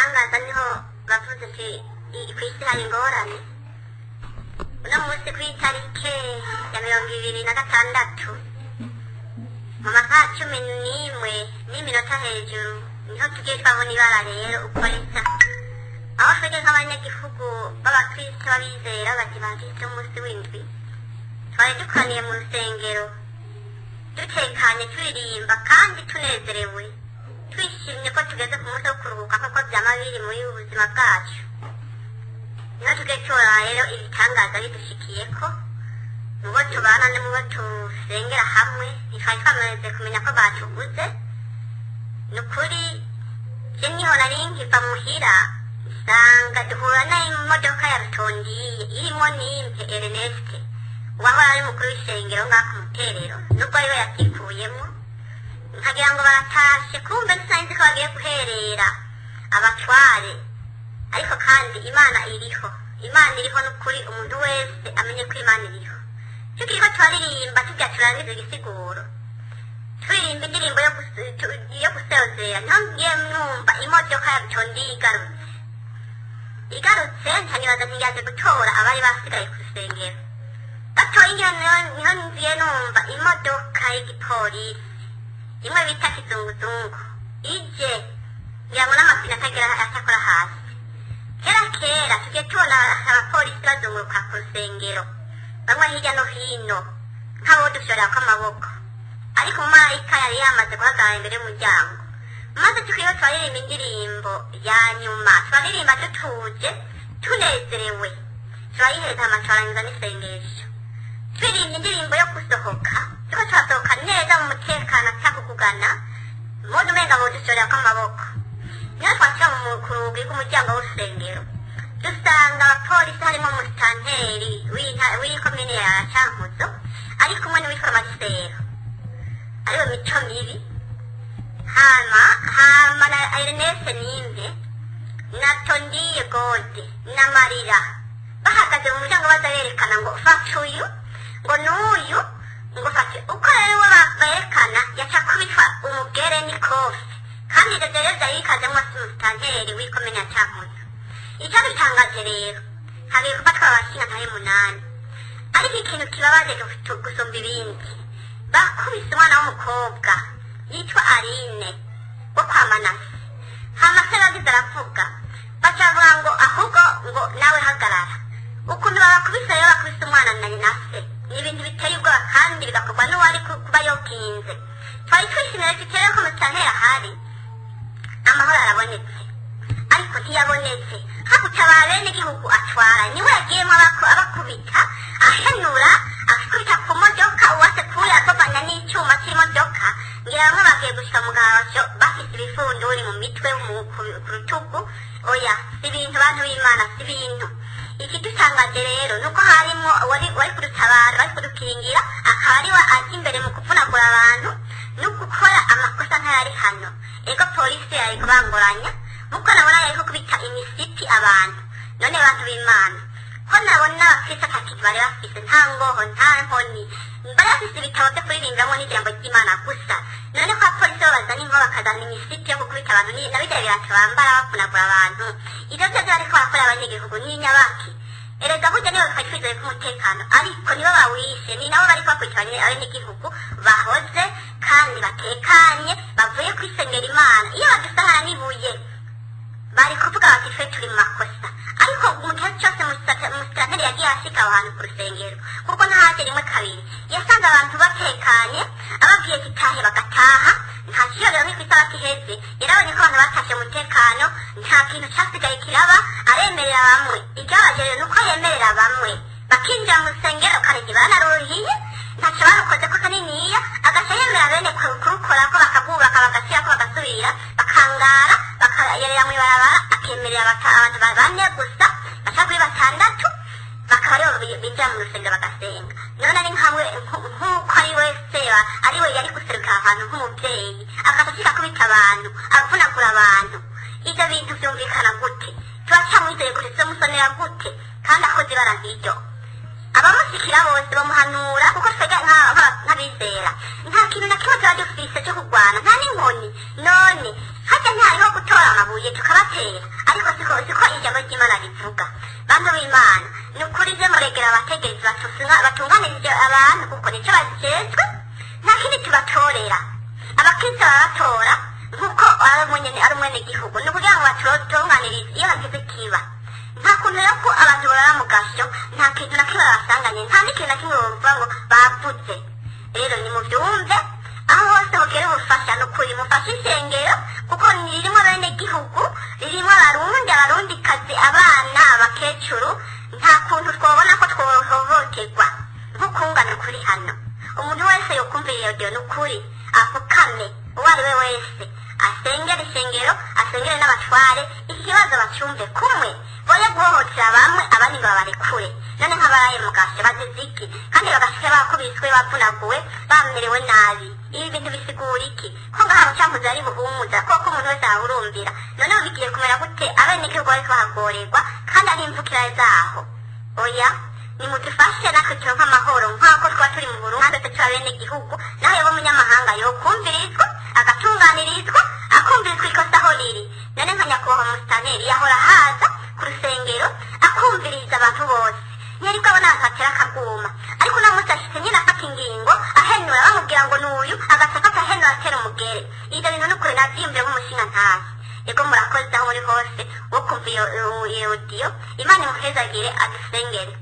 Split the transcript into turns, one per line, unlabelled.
Ibitangaza niho bavuze ati ku isi hari ingorane. Uno munsi ku itarike ya 26 mu masaha 11 n'iminota hejuru niho tugiye twabona ibara rero uko risa, aho twebwe nk'abanyagihugu b'abakristo b'abizera b'abadivantisiti b'umunsi w'indwi twari dukoraniye mu rusengero dutekanye, turirimba kandi tunezerewe, twishimye ko tugeze ku munsi wo kuruhuka nk'uko byama biri muri ubu buzima bwacu. Niho tugiye tubona rero ibitangaza bidushikiyeko mu bo tubana no mu bo tusengera hamwe. Ntitwari twamaze kumenya ko batuguze. Ni ukuri je niho nari nkiva muhira, nsanga duhura n'imodoka ya rutondiye irimo Nimpe Ernest, uwahora ari umukuru w'ishengero ngaha ku Muterero, nubwo ariwe yatikuyemo. Nkagira ngo baratashe, kumbe sinari ko bagiye guherera abatware. Ariko kandi Imana iriho, Imana iriho n'ukuri. Umuntu wese amenye ko Imana iriho. Tukiriko turaririmba, tujya turangiza igisiguro, turirimba indirimbo yo gusezera, niho ngiye numva imodoka ya Rutondiye igarutse. Igarutse ntanibaza ntiyaje gutora abari basigaye ku rusengero. Gatoya ingene niho ngiye numva imodoka y'igipolisi imwe bita kizunguzungu ije, ngira ngo n'amapine atagira atakora hasi. Kera kera tugiye tubona abapolisi bazunguruka ku rusengero, bamwe hirya no hino nk'abo dushorera kw'amaboko, ariko umumarayika yari yamaze guhagarara imbere y'umuryango. Maze tukiriho turaririmba indirimbo ya nyuma, turaririmba dutuje tunezerewe, turayihereza hama turarangiza n'isengesho. Turirimba indirimbo yo gusohoka, turiko turasohoka neza mu mutekano atakugugana mbona umenga bodushorera kw'amaboko. Niho twashika ku rugi rw'umuryango w'urusengero, dusanga abapolisi harimo umusitanteri w'ikomine ya Cankuzo ari kumwe n'uwitwa Magisero, ariwe Mico Mibi, hama hama na Ernest Nimbe na Tondiye Gode na Marira bahagaze mu muryango, baza berekana ngo fata uyu, ngo n'uyu, ngo fate uko. Rero uwo berekana yaca kubitwa umugere n'ikofi, kandi ivyo rero vyari bikazemwo umusitanteri w'ikomine ya Cankuzo. Icyadutangaje rero, hagiye gufatwa abashinga ntahe 8, ariko ikintu kibabaje gusumba ibindi, bakubise umwana w'umukobwa yitwa Aline wo kwa Manase. Hama se bagize aravuga, baca bavuga ngo ahubwo ngo nawe hagarara. Ukuntu babakubise rero, bakubise umwana na nyina se, ni ibintu biteye ubwoba kandi bigakorwa n'uwari kuba yokinze. Twari twishimiye tutere ko musitanteri ahari, amahoro arabonetse, ariko ntiyabonetse. Hagutabara bene igihugu atwara, niwe yagiyemo abakubita, ahenura, akubita ku modoka, uwase kuya agovanya n'icyuma cy'imodoka. Ngira bamwe bagiye gushika mu garasho bafise ibifunduri mu mitwe, ku rutugu. Oya, si ibintu, bantu b'Imana, si ibintu. Ikidutangaje rero nuko harimo wari kudutabara, wari kudukingira, akaba ariwe aje imbere mu kuvunagura abantu no gukora amakosa nk'ayari hano. Ego, polisi yari kubanguranya muko nabona yariko kubita imisipi abantu. None bantu b'Imana, ko nabona abakristo ata kintu bari bafise, nta ngoho, nta nkoni, bari bafise ibitabo vyo kuririmbiramwo n'ijambo ry'Imana gusa. None ko abapolisi bo bazana inkoho, bakazana imisipi yo gukubita abantu, na birya birato bambara bavunagura abantu, ivyo vyose bariko barakora abanyagihugu n'inyabaki? Erega burya nibo twari twizeye ko umutekano, ariko nibo bawishe, ni nabo bariko bakurikira abenegihugu bahoze kandi batekanye bavuye kwisengera Imana. Iyo badusahana n'ibuye bari kuvuga bati twe turi mu makosa, ariko mu gihe cyose umusitanteri yagiye ashika aho hantu ku rusengero, kuko ntahaje rimwe kabiri, yasanze abantu batekanye, ababwiye gitahe bagataha. Nta kiyobewe nk'uko isaha iheze yarabonye ko abantu batashe umutekano, nta kintu casigaye kiraba. Aremerera bamwe. Icyabaje rero nuko yemerera bamwe bakinjira mu rusengero kandi banaruhiye, ntacyo barukoze ko kaniniya, agaca yemera bene kurukorako bakabwubaka, bagashyirako, bagasubira bakangara, bakayerera mw'ibarabara, akemerera abantu bane gusa baca kuri batandatu, bakaba aribo binjira mu rusengero bagasenga. None ari nkawe, nk'uko ari we seba, ari we yari guseruka ahantu nk'umubyeyi, akaca ashika kubita abantu, avunagura abantu, ivyo bintu vyumvikana gute? Turacamwizeye gute? Tuzomusonera gute kandi akoze ibara nk'iryo? Abamushikira bose bamuhanura, kuko twebwe nk'abizera nta kintu na kimwe tuba dufise cyo kurwana, nta n'inkoni. None harya ntihariho gutora amabuye? amabuye, tukabatera, ariko siko ijambo ry'Imana rivuga. Bantu b'Imana, ni ukuri ze muregera abategetsi batunganirije abantu, kuko nico bajejwe, nta kindi tubatorera. Abakristo barabatora nkuko ari umwenegihugu, ni ukugira ngo batutunganirize iyo hagize ikiba. Nta kuntu rero ko abantu barara mu gasho, nta kintu na kimwe babasanganye, nta n'ikintu na kimwe bavuga ngo bavuze. Rero nimuvyumve, aho hose mugere ubufasha, ni ukuri mufashe ishengero, kuko ririmo bene gihugu, ririmo Abarundi, Abarundikazi, abana, abakecuru. Nta kuntu twobona ko twohohoterwa nk'ukungana kuri hano. Umuntu wese yokumva iyo audio, ni ukuri afukame, uwo ari we wese asengere ishengero, asengere n'abatware, iki kibazo bacumve kumwe, boye guhohotera bamwe, abandi ngo babarekure. None nk'abaraye mu gasho bazize iki, kandi bagashika bakubiswe, bavunaguwe, bamerewe nabi? Ibi bintu bisigura iki, ko ngaha Bucankuzo ari Buhumuza, koko umuntu wese ahahurumbira? None ubu bigiye kumera gute? Abenegihugu bariko bahagorerwa kandi ari imvukira zaho. Oya, nimudufashe natwe turonke amahoro nk'uko twaba turi mu Burundi, twese turi abenegihugu. Naho yoba umunyamahanga, yokumvirizwa, agatunganirizwa, akumvirizwa ikosa aho riri. None nka nyakubahwa musitanteri yahora haza ku rusengero akumviriza abantu bose, ntiyariko abona abantu batera akaguma, ariko uno munsi ashitse nyine afata ingingo ahenura, bamubwira ngo n'uyu, agaca afata ahenura, atera umugere. Ivyo bintu n'ukuri navyiyumvira nk'umushinga ntahe. Ego, murakoze aho muri hose wo kumva iyo audio. Imana imuhezagire, adusengere.